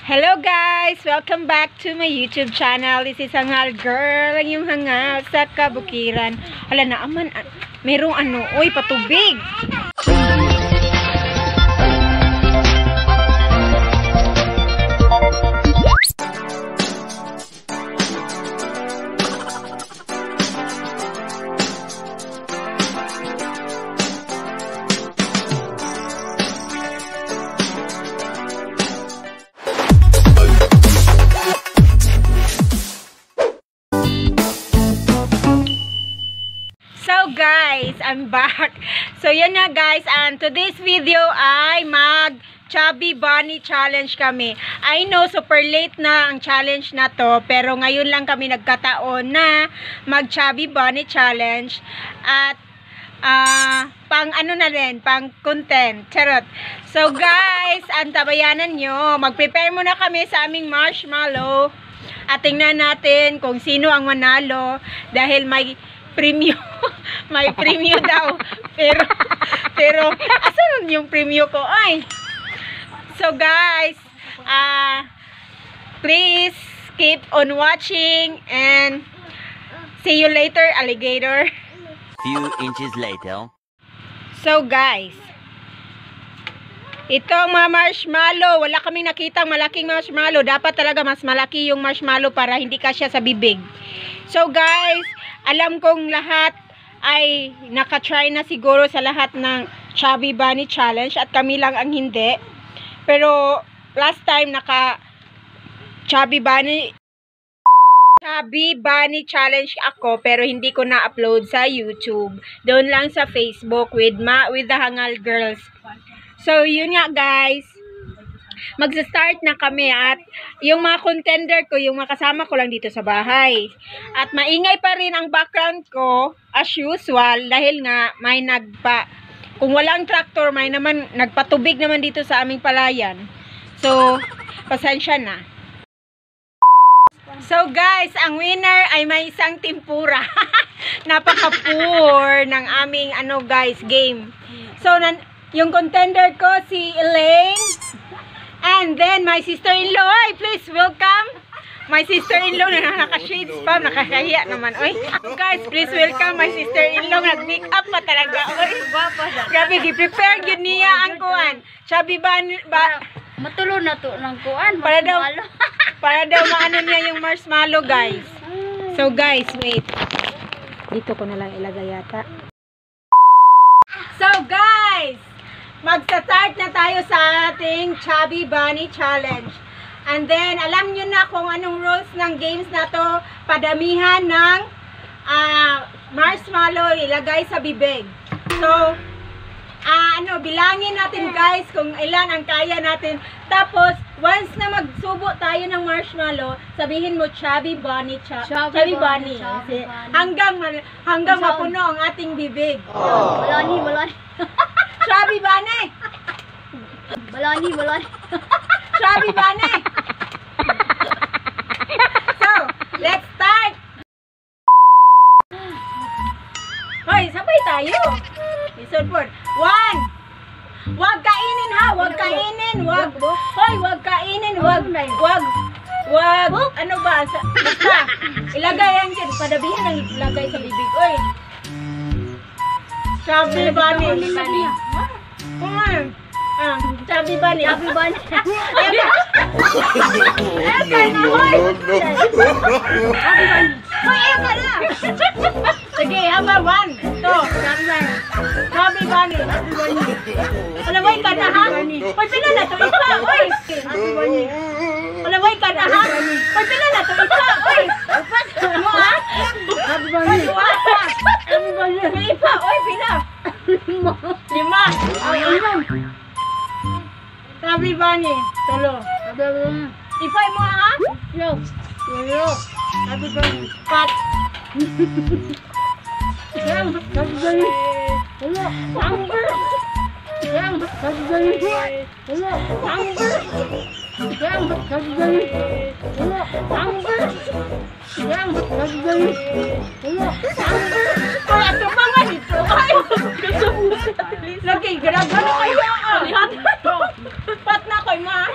Hello guys! Welcome back to my YouTube channel. This is Hangal Girl, ang iyong hangal sa kabukiran. Hala na aman, merong ano, oy, patubig! Guys, I'm back. So yun na guys, and today's video ay mag Chubby Bunny Challenge kami. I know super late na ang challenge na to, pero ngayon lang kami nagkataon na mag Chubby Bunny Challenge at pang ano na rin, pang content. Charot. So guys, antabayanan nyo. Mag-prepare muna kami sa aming marshmallow at tingnan natin kung sino ang manalo dahil may premyo. May premyo daw. Pero asan yung premyo ko? Ay. So guys, please keep on watching and see you later, alligator. Few inches later. So guys, ito ang mga marshmallow. Wala kaming nakitang malaking marshmallow. Dapat talaga mas malaki yung marshmallow para hindi kasya sa bibig. So guys, alam kong lahat ay nakatry na siguro sa lahat ng Chubby Bunny Challenge at kami lang ang hindi. Pero last time naka Chubby Bunny Challenge ako pero hindi ko na-upload sa YouTube. Doon lang sa Facebook with the Hangal Girls. So yun nga guys, magsa-start na kami at yung mga contender ko, yung mga kasama ko lang dito sa bahay. At maingay pa rin ang background ko as usual dahil nga may kung walang tractor, may naman nagpatubig naman dito sa aming palayan. So, pasensya na. So guys, ang winner ay may isang tempura. Napaka-poor ng aming ano guys, game. So, yung contender ko si Elaine. And then, my sister-in-law, ay, please welcome my sister-in-law na naka-shades pa, nakakahiya naman, oy. Guys, please welcome my sister-in-law, nag-make up pa talaga, oy. Grabe, gi-prepare yun niya ang kuan. Chubby Bunny, ba, matulo na to ng kuan, para daw maano niya yung marshmallow, guys. So, guys, wait. Dito ko na lang ilagay yata. So, guys, magsa-start na tayo sa ating Chubby Bunny Challenge. And then, alam nyo na kung anong rules ng games na to. Padamihan ng marshmallow ilagay sa bibig. So, bilangin natin guys kung ilan ang kaya natin. Tapos, once na magsubo tayo ng marshmallow, sabihin mo Chubby Bunny, Chubby Bunny. Chubby Bunny. Hanggang mapuno ang ating bibig. Oh. Wala ni, wala ni. Chubby Bunny! Balani, balani. Chubby Bunny! So, let's start! Hoy, sabay tayo. Isod po. One! Wag kainin ha! Wag kainin! Wag! Hoy, wag kainin! Wag! Wag! Wag! Ano ba? Basta! Ilagay yan dyan. Padabihan ang ilagay sa bibig. Oy! Chubby Bunny! Chubby Bunny! Chubby Bunny! No, no, no. Chubby Bunny! Hoy, ayaw ka na! Sige, haba, 1, 2, Chubby Bunny! Alaway ka na, ha? Hoy, pila na to, isa! Hoy! Alaway ka na, ha? Hoy, pila na to, isa! Hoy! Ano, ha? Hoy, duha! May ipa! Hoy, pila! 5! Chubby Bunny! Tulo! Ipay mo, ha? 8! Chubby Bunny! 4! Chubby Bunny! Lagi, grabe na kayo. Pat na kayo, ma.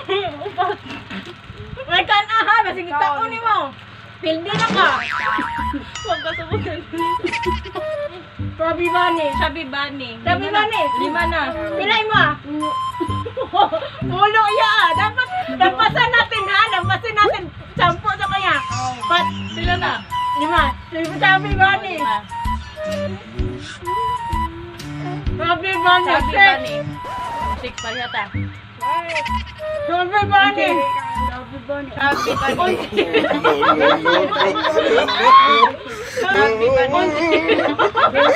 Sige, taon ni mo. Pildi na ka. Huwag ka sumunod. Chubby Bunny. Chubby Bunny. Chubby Bunny. 5 na. Pilay mo ah. Pulo iya ah. Dapat, lampasan natin ha. Lampasin natin. 10 sa kanya. Pat, Pila na? 5. Chubby Bunny. Chubby Bunny. Chubby 6. Bunny. 6 pareha ta. Chubby Bunny. Chubby Bunny. Chubby Bunny. No, no, no, no. Chubby Bunny. Chubby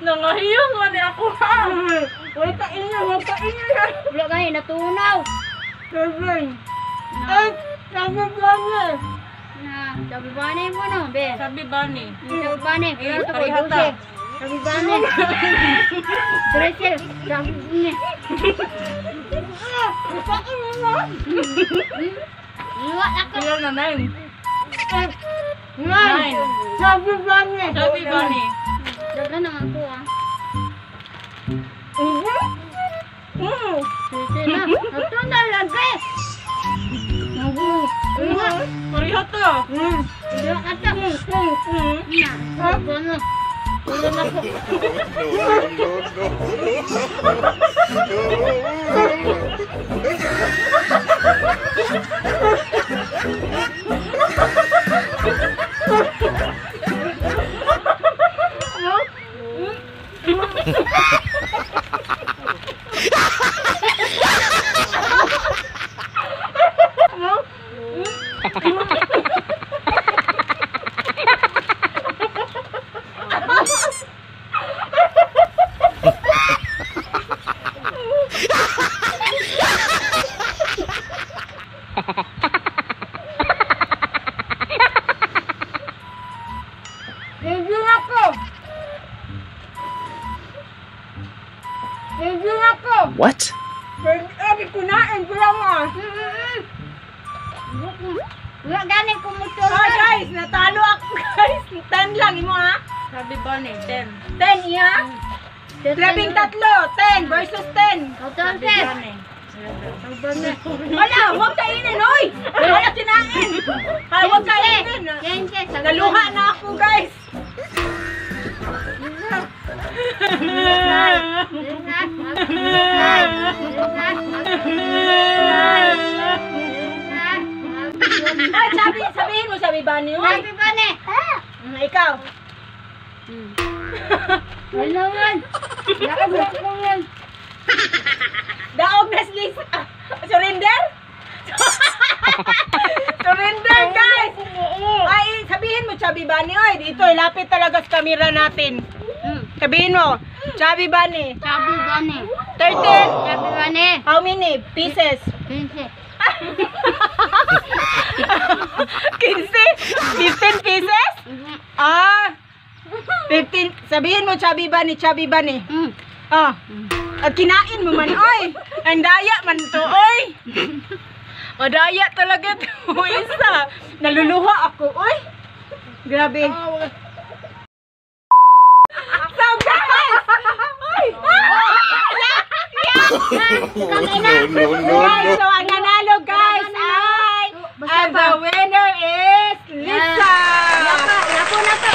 Nangahiyang man ni ako ha. Wait, kainin, wag kainin. Wala gani natunaw. 7, 8, Chubby Bunny. Na, Chubby Bunny mo no, be. Chubby Bunny. Chubby Bunny. Eh, Pila to ko pareha ta. 12. Chubby Bunny. 13. Chubby Bunny. Wala ako. Pila na 9. 9. Chubby Bunny. Chubby Bunny. Daghan naman ko ah. 13 na. Natunaw lagi. Pareha ta. Wala ka ta. Na. Ano? Wala na ko. No, no, no. Hindi ako. Hindi ako. What? Pwede ko na, hindi lang ah. Wala gani ko motor. Oh guys, natalo ako guys. 10 lang imo ha. Chubby Bunny. 10. 10 iya. 13, 10 versus 10. Total Chubby Bunny. Wala, huwag kainin, oy! Wala kinain! Ay, huwag kainin! Naluha na ako, guys! Ay, sabihin mo, sabi ba niyo? Happy Bunny. Ikaw. Wala naman. Wala. Daog na slis. Surrender? Surrender, guys! Ay, sabihin mo, Chubby Bunny. Oy, dito, lapit talaga sa camera natin. Sabihin mo, Chubby Bunny. Chubby Bunny. 13. Chubby Bunny. How many pieces? 15. 15? 15 pieces? Ah, 15. Sabihin mo, Chubby Bunny, Chubby Bunny. Ah. At kinain mo man, oy. Ang daya man to, oy. Madaya talaga to, isa. Naluluha ako, oy. Grabe. So, guys! Oy! No, no, no, Guys, no. so ang nanalo, guys, ay... And the winner is Lisa! Lako na to.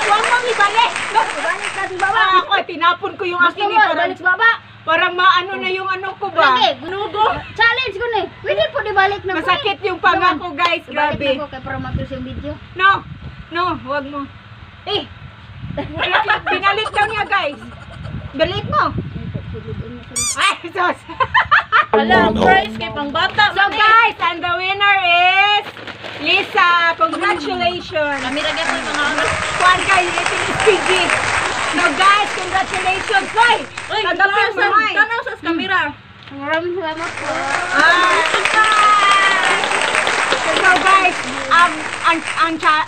Huwag mong ibalik! Balik ka sa baba. Ah, ako, tinapon ko yung Gusto akin mo, eh. Parang, balik sa baba. parang maano na yung ano ko ba? Lagi, gunugo. Challenge ko na eh. Pwede po ibalik na ko. Masakit yung panga ko, guys. Ibalik Grabe. na ko kay para matos yung video. No! No, huwag mo. Eh! Binalik daw niya, guys. Balik mo. Ay, sus. Wala, prize kay pangbata. So, guys, and the winner is Lisa. Congratulations. Kami ra gyud mga ano. Kuan kayo, rating is PG. So, guys, congratulations. Hoy! Uy, Tanggapin mo, hoy. tanaw sa kamera. Maraming salamat po. Ah.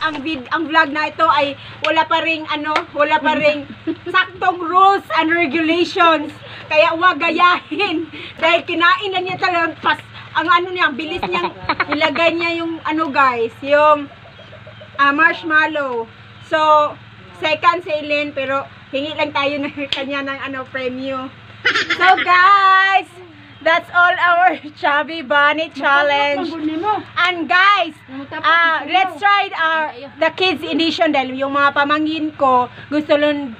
ang vid, ang vlog na ito ay wala pa ring ano, wala pa ring saktong rules and regulations. Kaya wag gayahin dahil kinain na niya talagang pas ang ano niya, ang bilis niyang ilagay niya yung ano, guys, yung marshmallow. So, second si Eileen, pero hingi lang tayo ng kanya ng ano, premyo. So guys, that's all our Chubby Bunny Challenge. And guys, let's try the kids edition dahil yung mga pamangkin ko gusto lang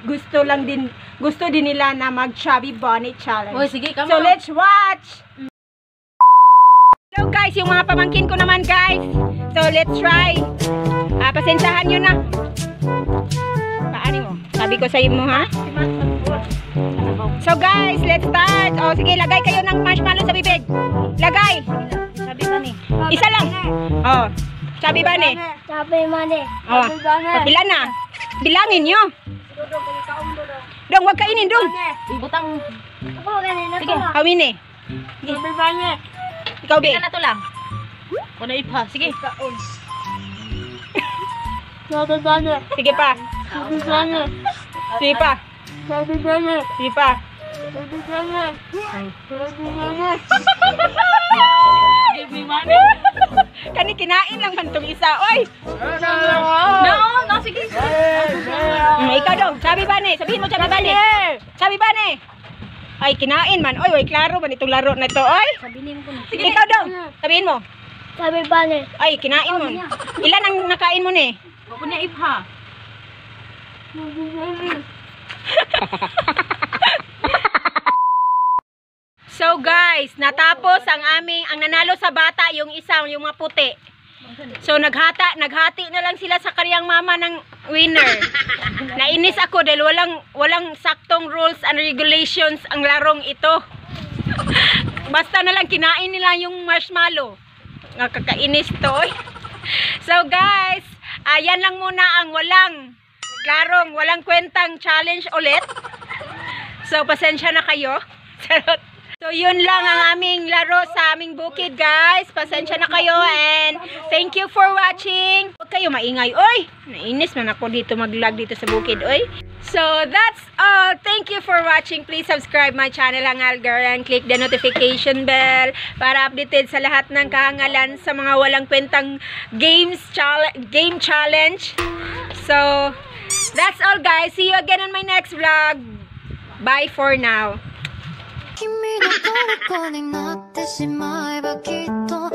din, gusto din nila na mag Chubby Bunny Challenge. Uy, sige, kamo. So let's watch. Hello guys, yung mga pamangkin ko naman, guys. So let's try. Pasensyahan nyo na. Paano mo? Sabi ko sa mo, ha? So guys, let's start. O sige, lagay kayo ng marshmallow sa bibig. Lagay. Sabi ba ni? Isa lang. Oh. Chubby Bunny. Sabi mani. Oh. Ilan na? Bilangin nyo. Dong, wag kainin, dong. Ibutang. Ako ganina Sige. to. Kawin eh. Sabi mani. Ikaw, be. Sige na to lang. Kuna ipa. Sige. Sabi mani. Sige pa. Sabi mani. Sige pa. Sabi mani. Sige pa. Sabi mani. Sabi mani. Give me money. Kani kinain lang man tong isa. Oy! No, no, sige. Ikaw dong. Chubby Bunny. Sabihin mo, Chubby Bunny. Chubby Bunny. Ay, kinain man. Oy, oy, klaro man itong laro na ito. Oy! Sabihin ko na. Ikaw dong. Sabihin mo. Sabi mani. Ay, kinain mo. Ilan ang nakain mo ni? Kuna ipa. Sabi mani. So guys, natapos ang aming, ang nanalo sa bata, yung isa, yung mga puti. So naghati na lang sila sa kaniyang mama ng winner. Nainis ako dahil walang saktong rules and regulations ang larong ito. Basta na lang kinain nila yung marshmallow. Nakakainis to, oy. So guys, ayan lang muna ang walang klarong, walang kwentang challenge ulit. So pasensya na kayo. Charot. So yun lang ang aming laro sa aming bukid, guys. Pasensya na kayo and thank you for watching. Huwag kayo maingay. Oy, nainis man ako dito mag-vlog dito sa bukid. Oy. So that's all. Thank you for watching. Please subscribe my channel, Hangal Girl, and click the notification bell para updated sa lahat ng kahangalan sa mga walang kwentang games challenge, game challenge. So that's all, guys. See you again on my next vlog. Bye for now. 君の虜になってしまえばきっと